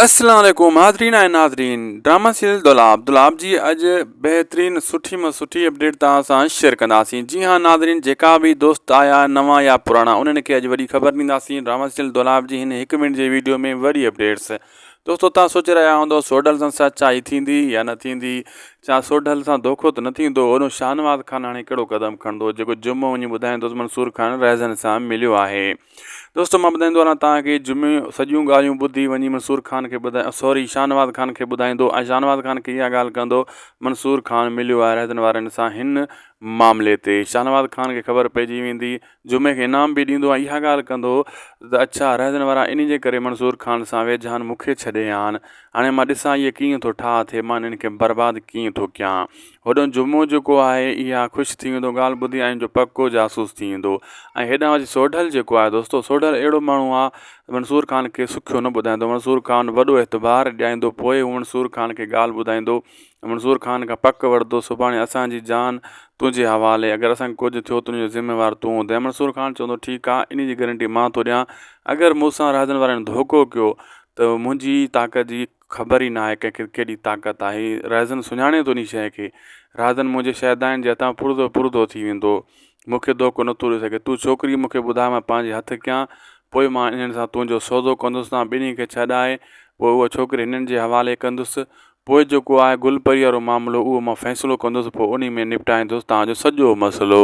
السلام عليڪم حاضرين ۽ ناظرين ڊراما سيريل دولاب دولاب جي اڄ بهترين سٺي مان سٺي اپڊيٽ توهان سان شيئر ڪنداسين جي ها ناظرين جيڪا به دوست آيا نوان يا پراڻا انهن کي اڄ وڏي خبر ڏينداسين ڊراما سيريل دولاب جي هن هڪ منٽ جي ويڊيو ۾ وڏي اپڊيٽس دوستو توهان سوچي رهيا هوندو سوڍل سان سچائي ٿيندي يا نه ٿيندي ڇا سوڍل سان دوکو ته نه ٿيندو اوڏو شاهنواز خان هاڻي ڪهڙو قدم کڻندو جيڪو جمعو وڃي ٻڌائيندو منصور خان رهزن سان مليو آهي دوستو مان ٻڌائيندو هلان توهان کي جمعي سڄيون ڳالهيون ٻڌي وڃي منصور خان کي ٻڌائي سوري شاهنواز خان کي ٻڌائيندو ۽ شاهنواز خان کي اها ڳالهه ڪندو منصور خان مليو آهي رهزن وارن سان هن معاملي تي شاهنواز خان کي خبر پئجي ويندي جمعي کي انعام به ڏيندو ۽ اها ڳالهه ڪندو ته اڇا رهزن وارا انهي جي ڪري منصور خان سان ويجها آهن مون کي ڇڏي آهن هاڻي مان ڏسان اهي ڪيئن ٿو ٺاهه ٿئي مان انهن کي برباد ڪيئن ٿو ڪيان هوڏانهن جمعو جيڪو آهي اها خوش ٿي ويندو ڳالهه ٻڌي ۽ جو پڪو جاسوس ٿي ويندو ۽ هيڏانهن اچي سوڍل جيڪو آهي دوستو سوڍل اهڙو ماڻهو آهي منصور خان کي سکيو نه ٻڌائيندو منصور خان وڏو اعتبار ڏياريندو پوء هو منصور خان کي ڳالهه ٻڌائيندو منصور خان کان پڪ وٺندو سڀاڻي اسانجي جان تنهنجي حوالي اگر اسان کي ڪجهه ٿيو ته ان جو ذميوار تون هوندين منصور خان چوندو ٺيڪ آهي ان جي گرنٽي مان ٿو ڏيان اگر مون سان رهزن وارن ڌوڪو ڪيو ته منهنجي طاقت جي خبر ئي ناهي ڪنهن کي ڪيڏي طاقت آهي. رهزن سڃاڻي ٿو انهي شيء کي. رهزن منهنجي شيدائين جي هٿان پرزو پرزو ٿي ويندو. مون کي ڌوڪو نٿو ڏئي سگهي. تون ڇوڪري مون کي ٻڌاء مان پنهنجي هٿ ڪيان. پوء مان انهن سان تنهنجو سودو ڪندس. تان ٻنهي کي ڇڏائي پوء اها ڇوڪري هنن جي حوالي ڪندس. پوء جيڪو آهي گل پريء وارو معاملو اهو مان فيصلو ڪندس پوء انهي ۾ نپٽائيندس توهان جو سڄو مسئلو.